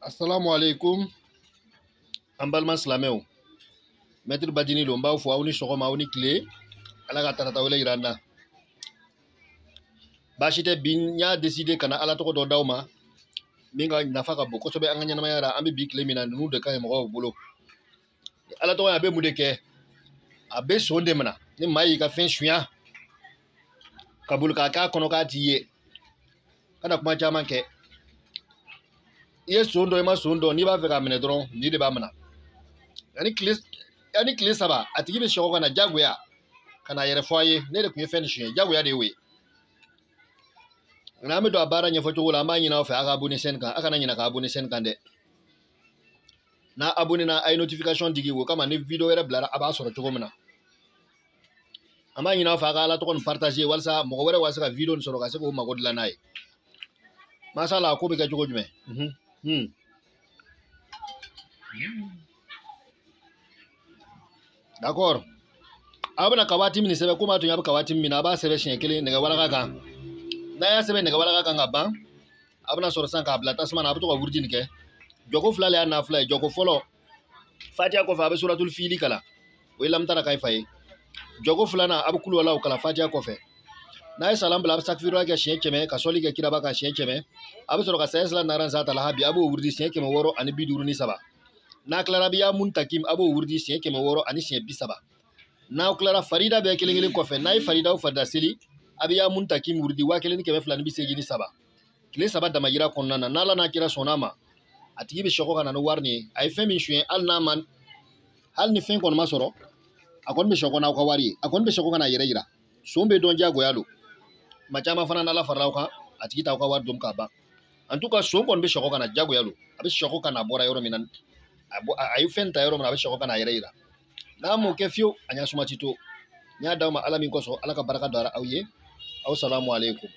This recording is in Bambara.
Assalamu alaikum. An balima silamɛw, Maître Badini don, n b'aw fo aw ni sɔgɔma, aw ni tile. Ala ka tarata wele yira an na. Baasi tɛ, bi n y'a décidé ka na Ala tɔgɔ dɔ d'aw ma min ka nafa ka bon kosɛbɛ an ka ɲɛnamaya la. An bɛ bi tile min na, ninnu de ka ɲi mɔgɔw bolo. Ala tɔgɔ in, a bɛ mun de kɛ? A bɛ son de minɛ. Ni maa y'i ka fɛn sunya ka boli k'a k'a kɔnɔ k'a t'i ye, kana kuma caman kɛ. I ye son dɔn, i ma son dɔn, n'i b'a fɛ k'a minɛ dɔrɔn, nin de b'a minɛ. Yanni tile 3, a tigi bɛ sɔgɔ ka na jagoya ka na yɛrɛ fɔ a ye: ne de tun ye fɛn nin suɲɛ. Jagoya de y'o ye. Nka an bɛ don a baara ɲɛfɔ cogo la. An b'a ɲini aw fɛ, a ka abonné chaîne kan. A kana ɲinɛ ka abonné chaîne kan dɛ. N'a abonné na, a ye notification digi o kama, ni vidéo wɛrɛ bilara, a b'a sɔrɔ cogo min na. An b'a ɲini aw fɛ, a ka Ala tɔgɔ nin partager walasa mɔgɔ wɛrɛ ka se ka vidéo nin sɔrɔ, ka se k'o mago dilan n'a ye. Masala, ko bɛ kɛ cogo jumɛn? D'accord, aw bɛna ka waati min sɛbɛn, komi a tun y'a bɛ ka waati min na, a b'a sɛbɛn siɲɛ kelen nɛgɛ walaka kan. N'a y'a sɛbɛn nɛgɛ walaka kan ka ban, a bɛna sɔrɔ sisan k'a bila tasuma na. A bɛ to ka wurudi nin kɛ jɔko 2 le y'a nafila ye. Jɔko fɔlɔ, Fatiya kɔfɛ, a bɛ suratul fili kalan, o ye lamtara kayifa ye. Jɔko filanan, a bɛ kuluwalaw kalan Fatiya kɔfɛ. N'a ye salam bila, a bɛ sakifiriya kɛ siɲɛ 100, ka sɔli kɛ kiraba kan siɲɛ 100. A bɛ sɔrɔ ka sayɛsila naran sa ta lahabi, a b'o wurudi siɲɛ 653. N'a tilara, a bɛ ya muntakim, a b'o wurudi siɲɛ 600 ani siɲɛ 30. N'aw tilara farida bɛɛ kelen kelen kɔfɛ, n'a ye farida o farida seli, a bɛ ya muntakim wurudi 1283. Tile 3 damayira kɔnɔna na, n'Ala n'a kira sɔnna ma, a tigi bɛ sɔgɔ ka na ni wari nin ye. A ye fɛn min suɲɛ, hali n'a ma, hali ni fɛn kɔni ma sɔrɔ, a kɔni bɛ sɔgɔ n'aw ka wari ye. A kɔni bɛ sɔgɔ ka n'a yɛrɛ yira. Son bɛ dɔn, diyagoya don. Maa caman fana, n'Ala farala aw kan, a tigi t'aw ka wari dɔn k'a ban. En tout cas, son kɔni bɛ sɔgɔ ka na, diyagoya don. A bɛ sɔgɔ ka na, bɔra yɔrɔ min na, a ye fɛn ta yɔrɔ min na, a bɛ sɔgɔ ka n'a yɛrɛ yira. N'a m'o kɛ fiyewu, a ɲɛ suma ti to. N y'a d'aw ma Ala min kosɔn, Ala ka barika don aw ye. Aw salamu aleykum.